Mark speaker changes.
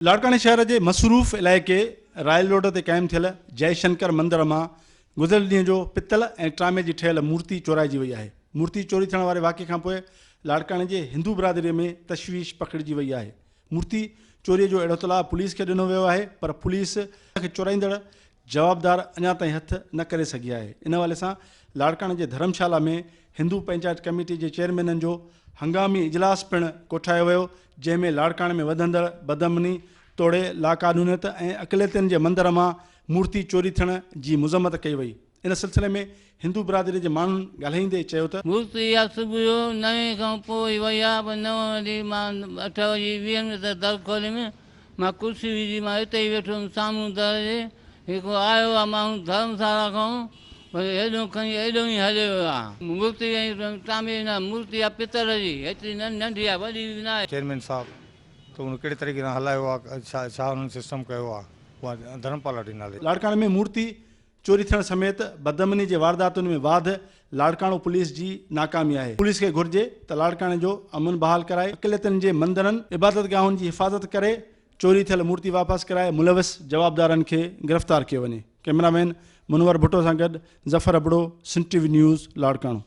Speaker 1: لاڙڪاڻي شهر جي مصروف علائقي رائل روڊ تي قائم ٿيل جئي شنڪر مندر مان گذريل ڏينهن جو پتل ۽ ٽرامي جي ٺهيل مورتي چورائجي وئي آهي. مورتي چوري ٿيڻ واري واقعي کانپوء لاڙڪاڻي جي هندو برادري ۾ تشويش پکڙجي وئي آهي. مورتي چوري جو اهڙو اطلاع پوليس کي ڏنو ويو آهي پر پوليس کي چورائيندڙ جوابدار اڃا تائين هٿ نه ڪري سگهي آهي. ان حوالي سان لاڙڪاڻي جي ڌرمشالا ۾ هندو پئنچائت ڪميٽي جي چيئرمينن جو هنگامي اجلاس پڻ ڪوٺايو ويو جنهن ۾ لاڙڪاڻي ۾ وڌندڙ بدامني توڙي لاقانونيت ۽ اقليتين جي مندر مان مورتي چوري ٿيڻ جي مذمت ڪئي وئي. ان سلسلي ۾ هندو برادري جي ماڻهن ڳالهائيندي چيو ته.
Speaker 2: مورتي اها صبح جو نوين کان پوء ئي وئي آ پر نو وڄي مان اٺ وڄي ويهن منٽ تي در کوليم مان ڪرسي وجهي مان اتي ئي ويٺو هيم سامهون در جي هڪ آيو آ ماڻهو ڌرمسالا کان وري هيڏو کڻي ايڏو ئي هليو ويو آ. مورتي ۽ ٽامي نه مورتي آ پتل جي هيتري نه ننڍي آ وڏي به ناهي.
Speaker 3: چيئرمين صاحب ته ان ڪهڙي طريقي سان هلايو آ ڇا ڇا انهن سسٽم ڪيو آ اها ڌرمپال وٽ نالي.
Speaker 1: لاڙڪاڻي ۾ مورتي چوري ٿيڻ سميت بدامني جي وارداتن ۾ واڌ لاڙڪاڻو پوليس جي ناڪامي آهي، پوليس کي گهرجي ته لاڙڪاڻي جو امن بحال ڪرائي اقليتن جي مندرن، عبادتگاهن جي حفاظت ڪري چوري ٿيل مورتي واپس ڪرائي ملوث جوابدارن کي گرفتار ڪيو وڃي. ڪئميرا مين منور ڀٽو سان گڏ Zafar Abro, Sindh T V news, Larkana.